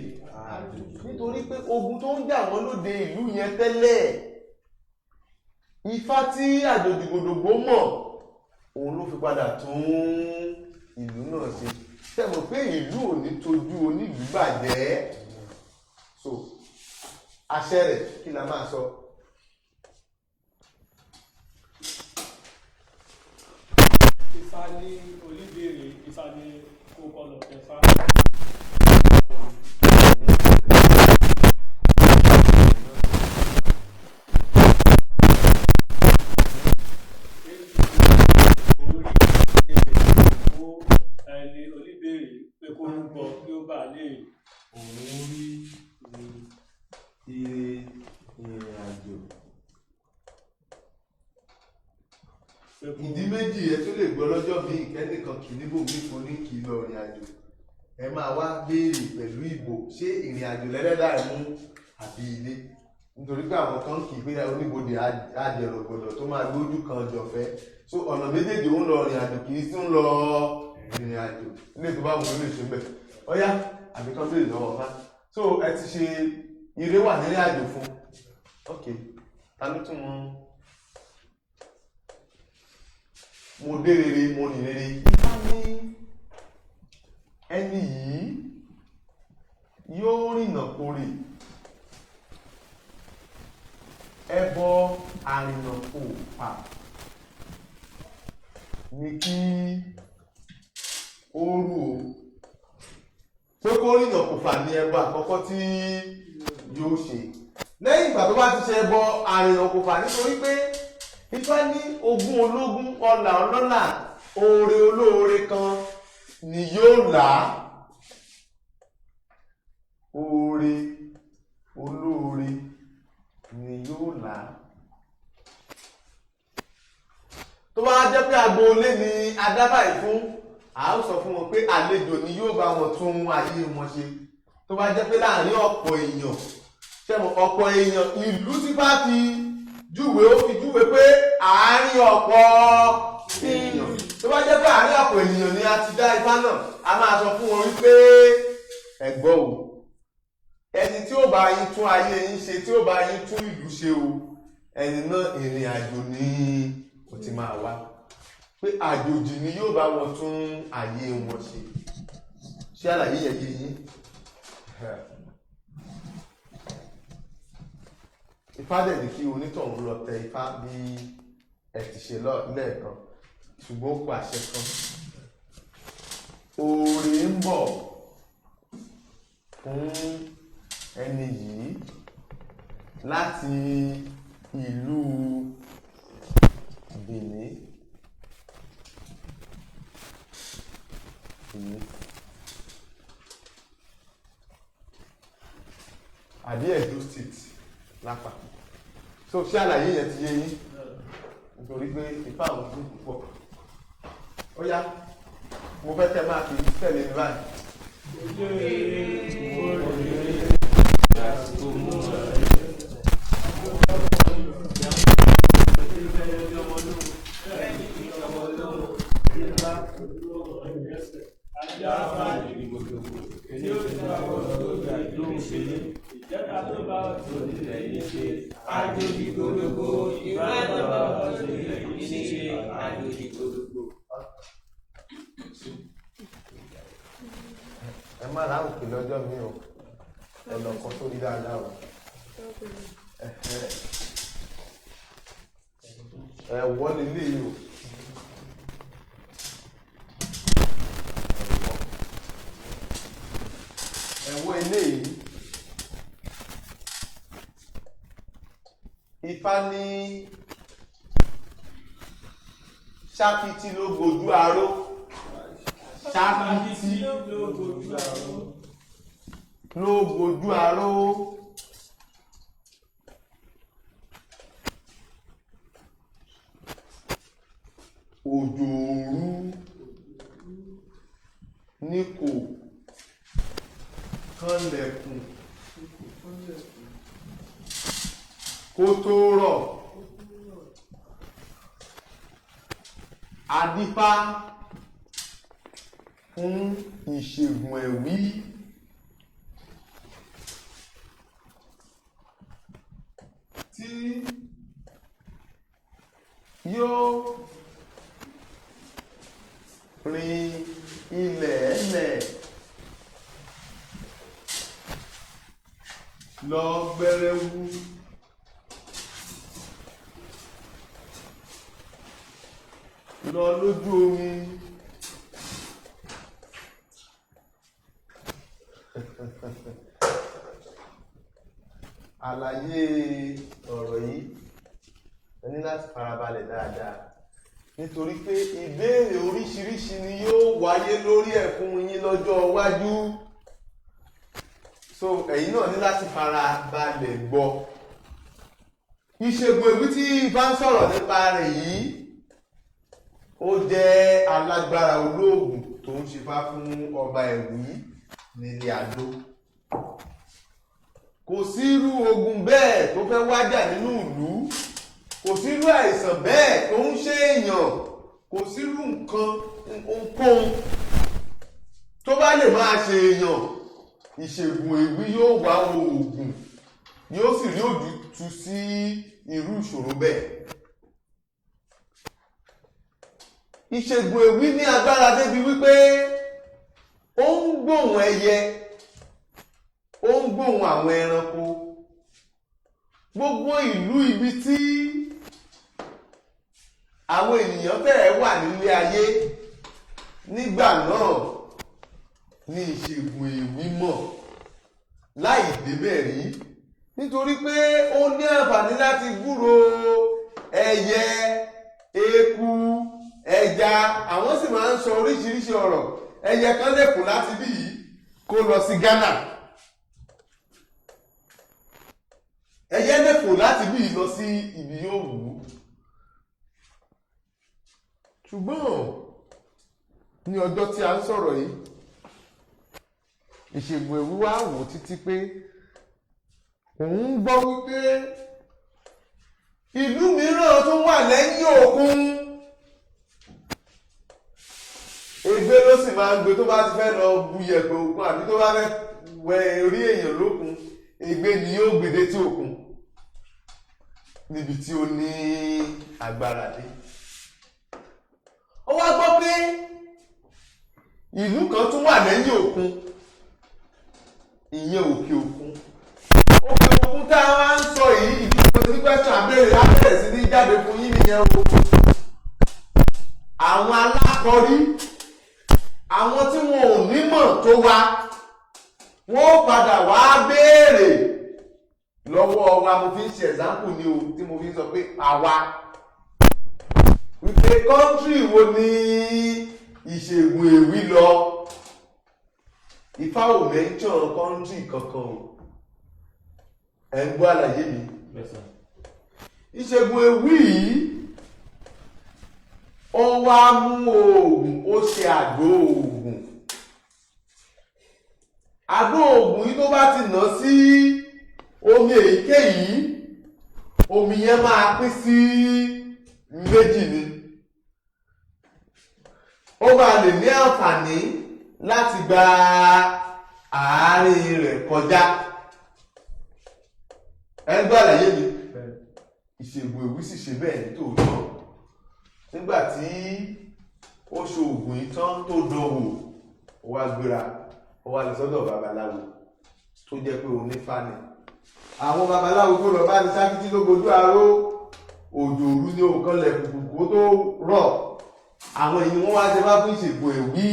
Nítorí pé ogun tó ń jà wọ́n lóde ìlú yẹn tẹ́lẹ̀, Ifá tí àjòjì gbòdògbò mọ̀ òun ló fi padà tún ìlú náà ṣe. Tẹ̀mọ̀ pé ìlú ò ní tojú onílùú bàjẹ́. So àṣẹ rẹ̀ kí la máa sọ? Ifá ní oníbèrè, Ifá ní kó kọ́ lọ tẹ̀fá. Orí oníbèrè pé kó rúbọ kí ó bà lè òun rí ire ìrìn àjò. Pé kó Ìdí méjì ẹ tó lè gbọ́ lọ́jọ́ míì, kẹ́nìkan kì í níbò mí fún ní kì í lọ ìrìn àjò. Ẹ máa wá béèrè pẹ̀lú ìbò, ṣé ìrìn àjò lẹ́lẹ́dà ẹ̀ mú àbí ilé? Nítorí pé àwọn kan kì í pé oníbodè ajẹ̀rọ̀gbọ̀dọ̀ tó máa gbójú kan jọ̀fẹ́. So ọ̀nà méjèèjì, ó ń lọ ìrìn àjò, kì í tún lọ ìrìn àjò. Ilé tó bá wù ú lè ṣe bẹ́ẹ̀ ọ̀yá àbí kan béèrè lọ́wọ́ ọ̀fà. So ẹ ti ṣe ire wà nílé àjò fún. Ok, ta ló tún mọ mo dé rere, mo rìn rere? Ifá ní ẹni yìí yóò rìnà kórè, ẹbọ àrìnà kò fà ní kí ó rú o. Pé kó rìnà kò fà ní ẹbọ àkọ́kọ́ tí yóò ṣe. Lẹ́yìn ìgbà tó bá ti ṣe ẹbọ àrìnà kò fà, nítorí pé Ifá ní ogún ológun, ọlà ọlọ́là, oore olóore kan ni yóò là á. Oore olóore ni yóò là á. Tó bá jẹ́ pé agboolé ni adábàá fún, a ó sọ fún wọn pé àlejò ni yóò bá wọn tún ayé wọn ṣe. Tó bá jẹ́ pé láàrin ọ̀pọ̀ èèyàn, ṣẹ́mo ọ̀pọ̀ èèyàn ìlú tí bá ti júwe, ó fi júwe pé àárín ọ̀pọ̀ èèyàn. Tó bá jẹ́ pé àárín ọ̀pọ̀ ènìyàn ni a ti dá ifá náà, a máa sọ fún wọn wípé ẹ gbọ́ o, ẹni tí ó bá yín tún ayé yín ṣe, tí ó bá yín tún ìlú ṣe o, ẹni náà ìrìn àjò ni ó ti máa wá, pé àjòjì ni yóò bá wọn tún ayé wọn ṣe. Ṣé àlàyé yẹn yé yín? Ifá dẹ̀ ní kí onítọ̀hún lọ tẹ ifá bí ẹ ti ṣe lẹ́ẹ̀kan, ṣùgbọ́n ó kó àṣẹ kan. Oore ń bọ̀ fún ẹni yìí láti ìlú Benin. Benin àbí Edo State lápapọ̀. So ṣé àlàyé yẹn ti yé yín? Nítorí pé ifá àwọn ojú púpọ̀. Ó yá, mo fẹ́ kẹ́ máa fi tẹ̀lé mi báyìí. Ẹ má ra òkè lọ́jọ́ mi o, ẹ lọ kọ́ sórí dáadáa o. Ẹ wọ́ nílé yìí o. Ẹ̀wọ́ ilé yìí, Ifá ní ṣákìtì ló gbojú aró, ṣákìtì ló gbojú aró. Òjò òru ní kò kànlẹ̀kùn kó tó rọ̀, adífá fún ìṣègùn ẹ̀wí. Tí yóò rin ilẹ̀ ẹlẹ̀ lọ gbẹrẹwu lọ lójú omi. Àlàyé ọ̀rọ̀ yìí, ẹ ní láti farabalẹ̀ dáadáa, nítorí pé ìbéèrè oríṣiríṣi ni yóò wáyé lórí ẹ̀ fún yín lọ́jọ́ iwájú. So ẹ̀yin náà ní láti farabalẹ̀ gbọ́. Ìṣègùn èwí tí Ifá ń sọ̀rọ̀ nípa rẹ̀ yìí, ó jẹ́ alágbára olóògùn tó ń ṣifá fún ọba Ẹ̀wí nílé Adó. Kò sí irú ogun bẹ́ẹ̀ tó fẹ́ wájà nínú ìlú, kò sí irú àìsàn bẹ́ẹ̀ tó ń ṣe èèyàn, kò sí irú nǹkan ohunkóhun tó bá lè máa ṣe èèyàn, ìṣègùn èwí yóò wá oògùn, yóò sì rí ojútùú sí irú ìṣòro bẹ́ẹ̀. Ìṣègùn èwí ní agbára débi wípé ó ń gbóhùn ẹyẹ, ó ń gbóhùn àwọn ẹranko. Gbogbo ìlú ibi tí àwọn ènìyàn fẹ́ẹ̀ wà nílé ayé nígbà náà ní ìṣègùn èwí mọ̀ láì débẹ̀ rí, nítorí pé ó ní àǹfààní láti gbúrò ẹyẹ, eku, ẹja. Àwọn sì máa ń sọ oríṣiríṣi ọ̀rọ̀. Ẹyẹ kan lè kù láti bí yìí kó lọ sí Ghana, ẹyẹ lè fò láti bí yìí lọ sí ibi yóò wù ú. Ṣùgbọ́n ní ọjọ́ tí a ń sọ̀rọ̀ yìí, ìṣègùn èwí wá wò títí pé òun ń gbọ́ wípé ìlú mìíràn tún wà lẹ́yìn òkun. Ègbé ló sì máa ń gbé tó bá ti fẹ́ lọ bu yẹ̀pẹ̀ òkun àbí tó bá fẹ́ wẹ orí èèyàn lókun, ègbé ni yóò gbé dé tí òkun níbi tí ó ní agbára dé. Ó wá gbọ́ pé ìlú kan tún wà lẹ́yìn òkun, ìyẹn òkè òkun. Òkè òkun tá a wá ń sọ yìí, ìdí tó ti pẹ́ sàn abẹ́rẹ́ abẹ́rẹ́ sí ní jáde fún yín nìyẹn o. Àwọn alákọ̀rí, àwọn tí wọn ò nímọ̀ tó wa, wọ́n ó padà wá béèrè lọ́wọ́ wa. Mo fi ń ṣe example ni o, tí mo fi ń sọ pé àwa wípé kọ́ńtírì wo ni ìṣègùn èwí lọ. Ifá ò mention kọ́ńtírì kankan o. Ẹ̀ ń gbọ́ àlàyé mi. Ìṣègùn èwí yìí ó wá mú oògùn, ó ṣe àgbo oògùn. Àdó oògùn yìí tó bá ti nà sí omi èyíkéyìí, omi yẹn máa pín sí méjì ni. Ó máa lè ní àǹfààní láti gba àárín rẹ̀ kọjá. Ẹ ń gbọ́ àlàyé mi. Ìṣègùn èwí sì ṣe bẹ́ẹ̀ ní tòótọ́. Nígbà tí ó ṣe oògùn yìí tán tó dánwò, ó wá gbéra, ó wá lọ sọ́dọ̀ babaláwo tó jẹ́ pé onífá ni. Àwọn babaláwo tó lọ bá ní sákítí ló gojú aró, òjò òru ní òkan lẹ̀ kùkù kó tó rọ̀. Àwọn èyí wọ́n wá ṣe bá fún ìṣègùn èwí.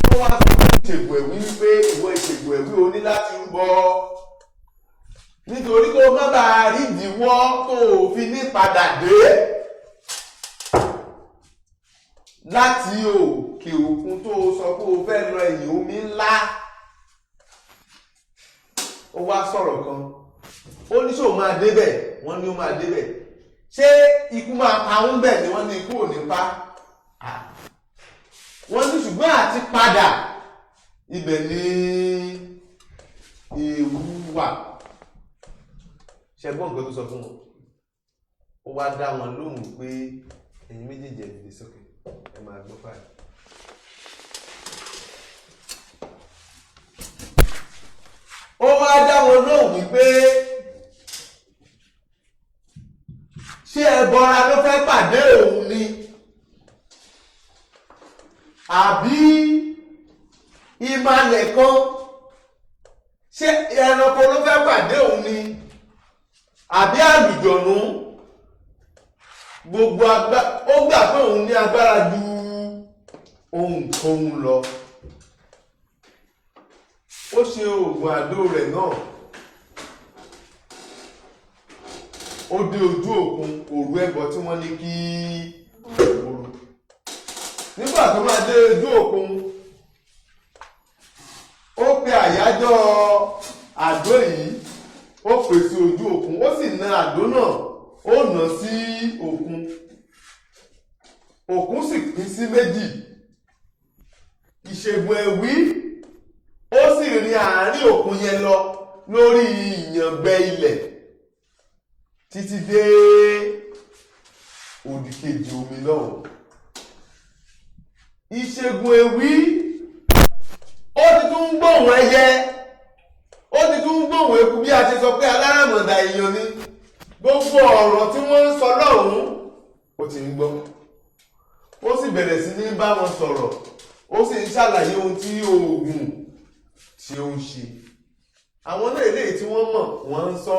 Wọ́n wá fún ìṣègùn èwí wípé ìwọ ìṣègùn èwí o ní láti rúbọ, nítorí kó má bàa rí ìdíwọ́ tó o fi ní padà dé láti òkè òkun tó o sọ pé o fẹ́ lọ ẹ̀yìn omi ńlá. Ó wá sọ̀rọ̀ kan, ó ní ṣé òun máa débẹ̀? Wọ́n ní ó máa débẹ̀. Ṣé ikú máa pa òun bẹ̀ ni? Wọ́n ní ikú ò ní pa. Wọ́n ní ṣùgbọ́n àti padà ibẹ̀ ni ewu wà. Ṣẹgbọ́n nǹkan tó sọ fún wọn, ó wá dá wọn lóhùn pé ẹ̀yin méjèèjì ẹ̀ dìde sókè, ẹ máa gbọ́ fáyà. Ó wá dá wọn lóhùn wípé ṣé ẹbọra ló fẹ́ pàdé òun ni, àbí ìmàlẹ̀ kan? Ṣé ẹranko ló fẹ́ pàdé òun ni, àbí àlùjọ̀nú? Gbogbo agbá ó gbà pé òun ní agbára ju ohunkóhun lọ. Ó ṣe oògùn àdó rẹ̀ náà, ó dé ojú òkun òru ẹbọ tí wọ́n ní kí òru. Nígbà tó máa dé ojú òkun, ó pe àyájọ́ àdó yìí, ó pè sí ojú òkun, ó sì na àdó náà, ó nà sí òkun. Òkun sì pín sí méjì. Ìṣègùn ẹ̀wí ó sì rin àárín òkun yẹn lọ lórí ìyàngbẹ ilẹ̀ títí dé òdìkejì omi náà. Ìṣègùn ẹ̀wí ó ti tún ń gbóhùn ẹyẹ, ó ti tún ń gbóhùn eku, bí a ṣe sọ pé aláràmọ̀dà èèyàn ni. Gbogbo ọ̀rọ̀ tí wọ́n ń sọ lọ́hùn-ún ó ti ń gbọ́. Ó sì bẹ̀rẹ̀ sí ní bá wọn sọ̀rọ̀, ó sì ń ṣàlàyé ohun tí oògùn tí ó ń ṣe. Àwọn náà eléyìí tí wọ́n mọ̀ wọ́n ń sọ,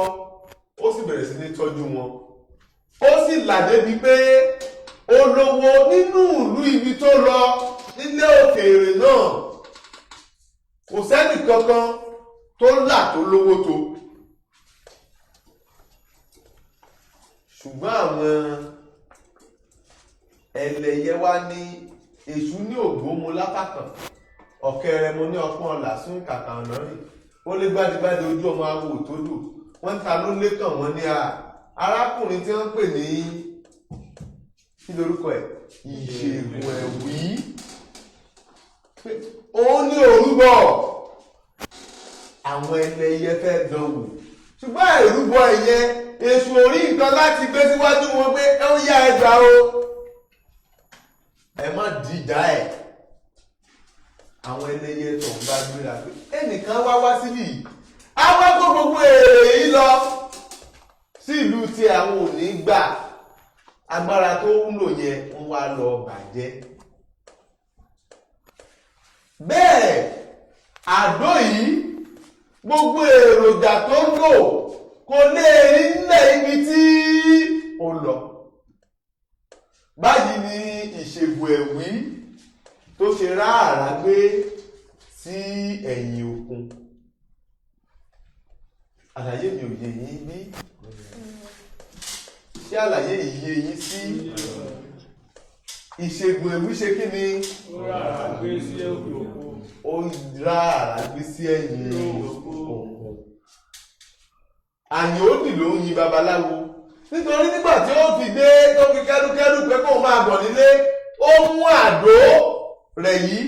ó sì bẹ̀rẹ̀ sí ní tọ́jú wọn. Ó sì là débi pé ó lówó nínú ìlú ibi tó lọ nílé òkèèrè náà. Kò sẹ́nì kankan tó là tó lówó tó. Ṣùgbọ́n àwọn ẹlẹ́yẹ wá ní èṣù ní ògbómo lápá kan, ọ̀kẹ́rẹ́ mo ní ọpọ́n ọ̀là sún kàkà ọ̀nà rìn. Ó lé gbádìgbádì ojú ọmọ awo òtódò. Wọ́n ń ta ló lé kàn wọ́n ní a arákùnrin tí wọ́n ń pè ní kí lorúkọ ẹ̀, ìṣègùn ẹ̀wí. Òun ní òrúbọ. Àwọn ẹlẹ́yẹ fẹ́ dánwò, ṣùgbọ́n ìrúbọ ẹ̀yẹ èṣù orí nǹkan láti gbé síwájú wọn pé ẹ ó yá ẹgbàá o, ẹ má dìjà ẹ̀. Àwọn ẹlẹ́yẹ tó ń bá gbéra pé ẹnìkan wá wá síbí yìí, á wá kó gbogbo èrè yìí lọ sí ìlú tí àwọn ò ní gbà. Agbára tó ń lò yẹn wọ́n wá lọ bàjẹ́. Bẹ́ẹ̀ àdó yìí gbogbo èròjà tó ń lò kò lè rí nílẹ̀ ibi tí ó lọ. Báyìí ni ìṣègùn ẹ̀wí tó ṣe ráàrá gbé sí ẹ̀yìn òkun. Àlàyé mi ò yé yín bí? Ṣé àlàyé yìí yé yín sí? Ìṣègùn ẹ̀wí ṣe kí ni? Ó ráàrá gbé sí òkè òkun. Ó ráàrá gbé sí ẹ̀yìn òkun. Àyàn òdì ló ń yin babaláwo. Nítorí nígbà tí ó fi dé tó fi kẹ́rúkẹ́rú pé kóun máa bọ̀ nílé, ó mú àdó rẹ̀ yìí,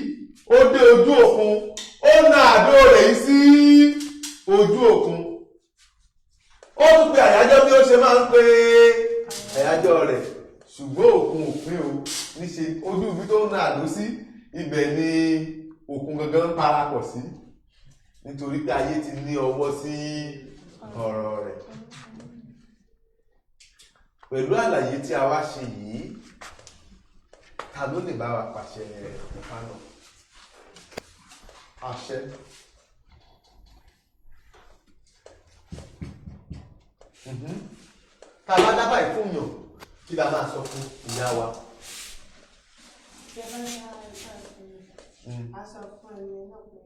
Ó dé ojú òkun, ó na àdó rẹ̀ yìí sí ojú òkun. Ó tún pe àyájọ́ bí ó ṣe máa ń pe àyájọ́ rẹ̀, ṣùgbọ́n òkun ò pín o. Níṣe ojú ibi tó ń na àdó sí, ibẹ̀ ni òkun gangan ń parapọ̀ sí, nítorí pé ayé ti ní ọwọ́ sí ọ̀rọ̀ rẹ̀. Pẹ̀lú àlàyé tí a wá ṣe yìí, ta ló lè bá wa pàṣẹ Ifá náà? Àṣẹ. Tá a bá dábàá ìfúnyàn, kí la máa sọ fún ìyá wa? Ṣé bá dá Ifá fún mi? A sọ fún ẹni náà pé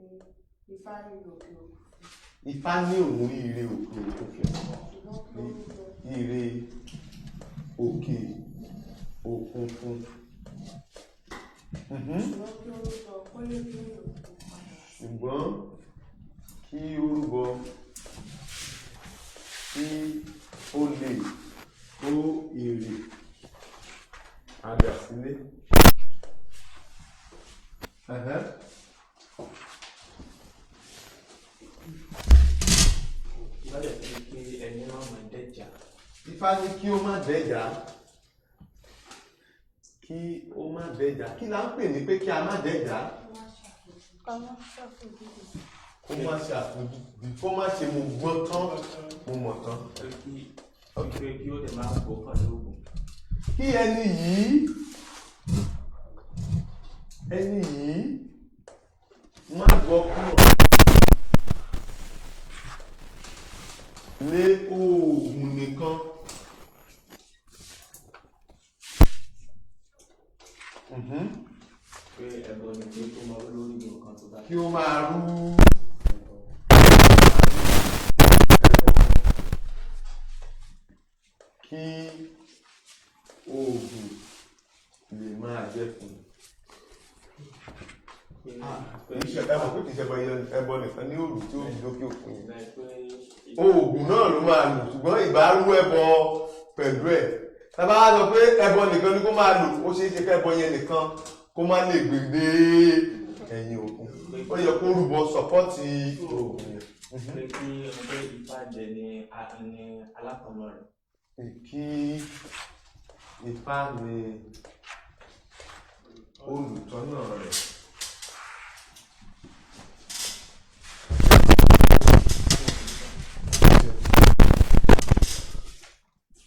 Ifá rí òkè òkun. Ifá ní òun rí ire òkè òkun. Ṣùgbọ́n kí ó rúbọ. Ire òkè òkun fún. Ṣùgbọ́n kí ó rúbọ kó lè gbé òkun padà. Ṣùgbọ́n kí ó rúbọ kí ó lè kó èrè padà sílé. Ẹ̀hẹ́n. Ifá dẹ̀ fi pé ẹni máa máa dẹ́jà. Ifá ní kí ó má dẹ́jà, kí ó má dẹ́jà. Kí la ń pè ní pé kí a má dẹ́jà? Kó má ṣàfojúdi, kó má ṣe mo gbọ́n tán, mo mọ̀ tán. Pé kí pé kí ó dẹ̀ máa gbọ́kàn lóògùn. Kí ẹni yìí má gbọ́ kúrò lé oògùn nìkan. Pé ẹbọ ni pé kó máa lórí nǹkan tó bá. Kí ó máa rú kí oògùn lè máa jẹ́ fún un. Pé Kì í ṣe ẹbọ, pé kì í ṣe ẹbọ nìkan ní òrù tí ó fi lókè òkun yẹn. pé Oògùn náà ló máa lò, ṣùgbọ́n ìbárú ẹbọ pẹ̀lú ẹ̀. Tàbá wá sọ pé ẹbọ nìkan ni kó máa lò, ó ṣeé ṣe kẹ́bọ yẹn nìkan kó má lè gbèdé ẹ̀yìn òkun. Ó yẹ kó rúbọ sọpọ́tì oògùn yẹn. Pé kí pé Ifá jẹ ní ní alátọ̀nà rẹ̀. Kí Ifá ni olùtọ́nà rẹ̀.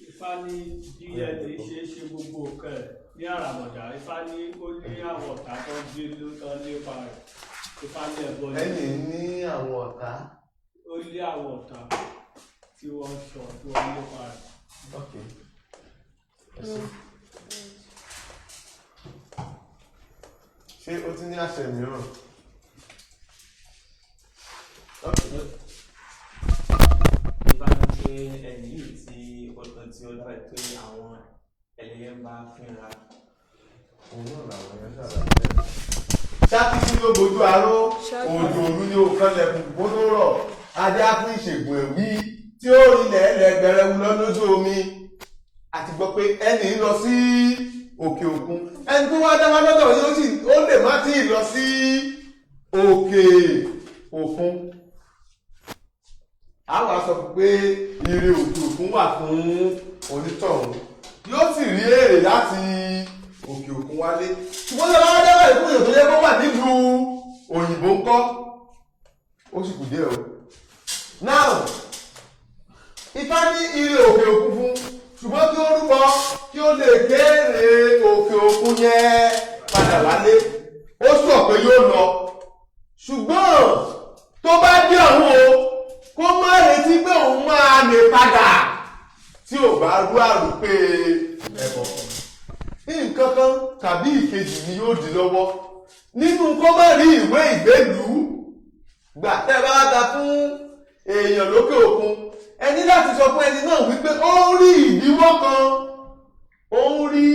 Ifá ní bí ẹni ṣe ṣe gbogbo nǹkan ẹ̀ ní àràmọ̀dá. Ifá ní ó ní àwọn ọ̀tá tó ń gbé ló tán lépa rẹ̀. Ifá ní ẹbọ ní Ẹni ní àwọn ọ̀tá. Ó lé àwọn ọ̀tá tí wọ́n sọ tí wọ́n lépa rẹ̀. Ok. Ẹ ṣé. Ṣé o ti ní àṣẹ mìíràn? Ok. Ifá ní pé ẹni yìí tí ó dábàá pé àwọn ẹlẹ́yẹ ń bá fínra. Òun náà làwọn yẹn ṣàlàyé. Ṣáàkì ló bójú aró, òjò òru ni ó kanlẹ̀kùn kó tó rọ̀, adé á fún ìṣègùn ẹ̀wí tí ó rinlẹ̀ ẹlẹ́gbẹ̀rẹ̀ wù lọ lójú omi. Àti gbọ́ pé ẹni ń lọ sí òkè òkun. Ẹni tó wá dáwà lọ́dọ̀ yóò sì ó lè má tí ì lọ sí òkè òkun. A wá sọ pé ire òkè òkun wà fún onítọ̀hún. Yóò sì rí èrè láti òkè òkun wálé. Ṣùgbọ́n tí a bá wá dábàá ìfún èèyàn tó yẹ kó wà nílùú òyìnbó ńkọ́, ó sì kù díẹ̀ o. Now, Ifá ní ire òkè òkun fún, ṣùgbọ́n kí ó rúbọ kí ó lè kéré òkè òkun yẹn padà wálé. Ó sọ pé yóò lọ, ṣùgbọ́n tó bá dé ọ̀hún o, kó má retí pé òun máa lè padà tí ò bá rú àrùpé ẹbọ. Nǹkan kan tàbí ìkejì ni yóò di lọ́wọ́ nínú kó má rí ìwé ìgbélùú gbà. Tẹ́ bá ta fún èèyàn lókè òkun, ẹni láti sọ fún ẹni náà wípé ó ń rí ìdíwọ́ kan, ó ń rí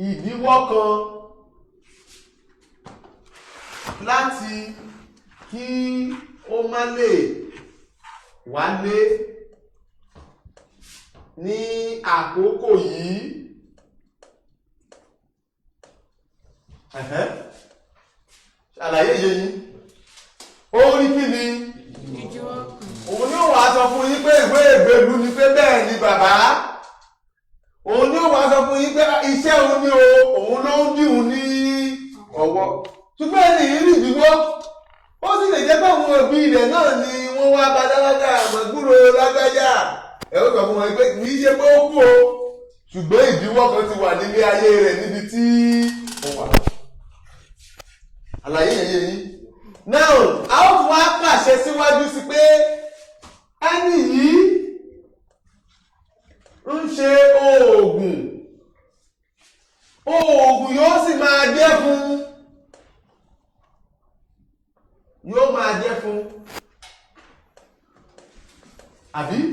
ìdíwọ́ kan láti kí ó má lè wálé ní àkókò yìí. Ẹ̀hẹ́n. Àlàyé yé yín? Ó rí kí ni? Òun yóò wá sọ fún yín pé ìwé ìgbèlú ni, pé bẹ́ẹ̀ ni bàbá. Òun yóò wá sọ fún yín pé iṣẹ́ òun ni o, òun ló ń dìhun ní ọwọ́. Ṣùgbọ́n ẹni yìí rí ìdíwọ́, ó sì lè jẹ́ pé àwọn òbí rẹ̀ náà ni wọ́n wá bá dálága àmọ́gbúrò lágbájá. Ẹ ó sọ fún wọn pé kì í ṣe pé ó kú o, ṣùgbọ́n ìdíwọ́ kan ti wà nílé ayé rẹ̀ níbi tí ó wà. Àlàyé yẹn yé yín? Now, a ó tún wá pàṣẹ síwájú sí pé ẹni yìí ń ṣe oògùn, oògùn yóò sì máa jẹ́ fún, yóò máa jẹ́ fún,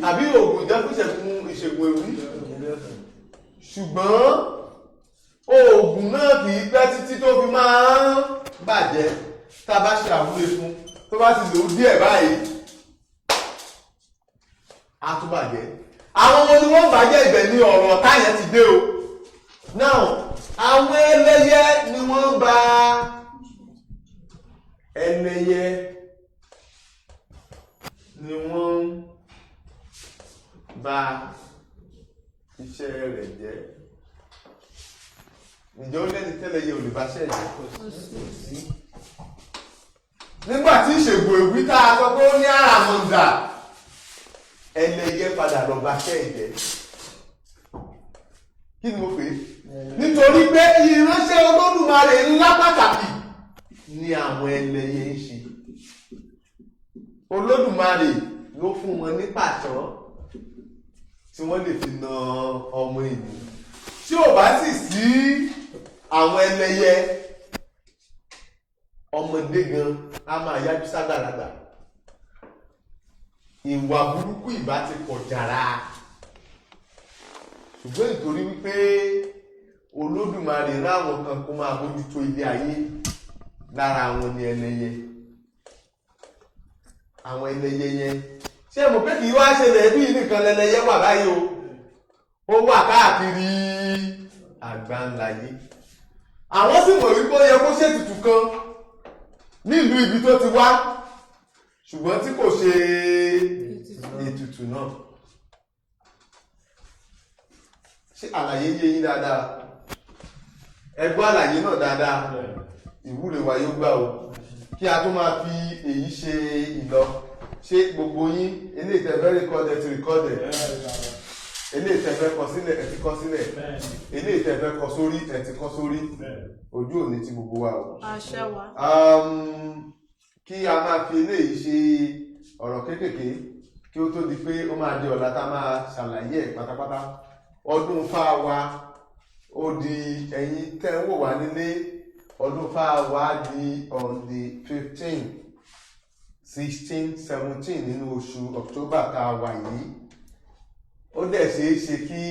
àbí oògùn jẹ́ fún ìṣègùn èwú, ṣùgbọ́n oògùn náà kì í pẹ́ títí tó fi máa ń bàjẹ́. Tá a bá ṣe àwúre fún, tó bá ti lò ó díẹ̀ báyìí, á tún bàjẹ́. Àwọn ọmọ ni wọ́n bàjẹ́. Ibẹ̀ ní ọ̀rọ̀ ọ̀tá yẹn ti dé o. Now, àwọn ẹlẹ́yẹ ni wọ́n bà, ẹlẹ́yẹ ni wọ́n bà iṣẹ́ rẹ̀ jẹ́. Ǹjẹ́ ó lẹ́ni tẹ́lẹ̀ yẹ olùbáṣẹ́ jẹ́? Nígbà tí ìṣègùn èwí tá a sọ pé ó ní àràmọ̀ǹdà, ẹlẹ́yẹ padà lọ báṣẹ́ jẹ́. Kí ni mo pè é? Nítorí pé ìránṣẹ́ Olódùmarè ńlá pàtàkì ni àwọn ẹlẹ́yẹ ń ṣe. Olódùmarè ló fún wọn ní pàṣán tí wọ́n lè fi na ọmọ ènìyàn. Tí ò bá sì sí àwọn ẹlẹ́yẹ, ọmọdé gan á máa yájú ságbàlagbà, ìwà burúkú ìbá ti pọ̀ jàrá. Ṣùgbọ́n nítorí wípé Olódùmarè ráwọn kan kó máa bójútó ilé ayé, lára wọn ni ẹlẹ́yẹ. Àwọn ẹlẹ́yẹ yẹn, ṣé mo pé kì í wá ṣẹlẹ̀ bí nìkan lẹ́lẹ́yẹ wà báyìí o, ó wà káàkiri àgbáńláyé. Àwọn sì mọ̀ wípé ó yẹ kó ṣètùtù kan nílùú ibi tó ti wá, ṣùgbọ́n tí kò ṣe ètùtù náà. Ṣé àlàyé yé yín dáadáa? Ẹ gbọ́ àlàyé náà dáadáa. Ìwúre wa yóò gbà o. Kí a tó máa fi èyí ṣe ìlọ, ṣé gbogbo yín, eléyìí tẹ́ fẹ́ record, ẹ ti record ẹ̀? Eléyìí tẹ́ fẹ́ kọ sílẹ̀, ẹ ti kọ sílẹ̀? Eléyìí tẹ́ fẹ́ kọ sórí, ẹ ti kọ sórí? Ojú òní ti gbogbo wa o. Àṣẹ wa. Kí a máa fi eléyìí ṣe ọ̀rọ̀ kéékèèké kí ó tó di pé ó máa di ọ̀la tá a máa ṣàlàyé ẹ̀ pátápátá. Ọdún Ifá wa ó di, ẹ̀yin tẹ́ ń wò wá nílé, ọdún Ifá wa di on the 15, 16, 17 nínú oṣù October tá a wà yìí. Ó dẹ̀ ṣeé ṣe kí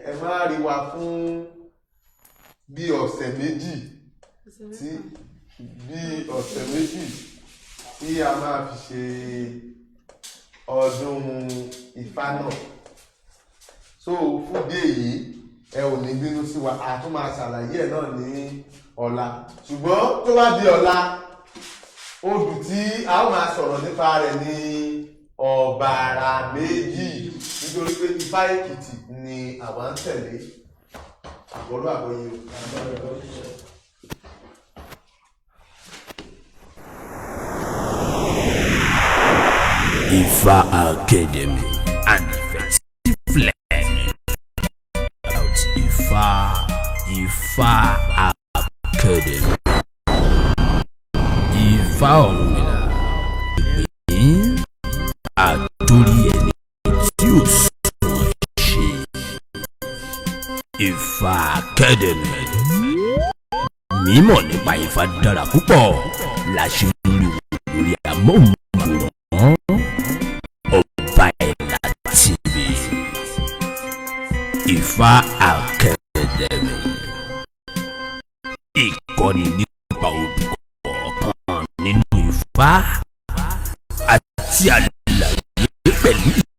ẹ má rí wa fún bí ọ̀sẹ̀ 2 tí bí ọ̀sẹ̀ 2 tí a máa fi ṣe ọdún Ifá náà. So fún bí èyí, ẹ ò ní bínú sí wa, a tún máa ṣàlàyé ẹ̀ náà ní ọ̀la. Ṣùgbọ́n tó bá di ọ̀la, odù tí a ó máa sọ̀rọ̀ nípa rẹ̀ ní Ọ̀bàrà Méjì, nítorí pé Ifá Èkìtì ni àwa ń tẹ̀lé. Àbọ̀rú àbọ̀yé o. Ifa Academy and effective learning about Ifa. Ifa Academy. Ifá Ọ̀rúnmìlà, ìgbín àtòrí ẹni tí ò sùn ṣe. Ifa Academy. Mímọ̀ nípa Ifá dára púpọ̀ la ṣe ń rí wò lórí amóhùnmáwòrán Ọba Ẹ̀là TV. Ifá Academy. Ìkọ́ni nípa odù kọ̀ọ̀kan nínú Ifá àti àlè.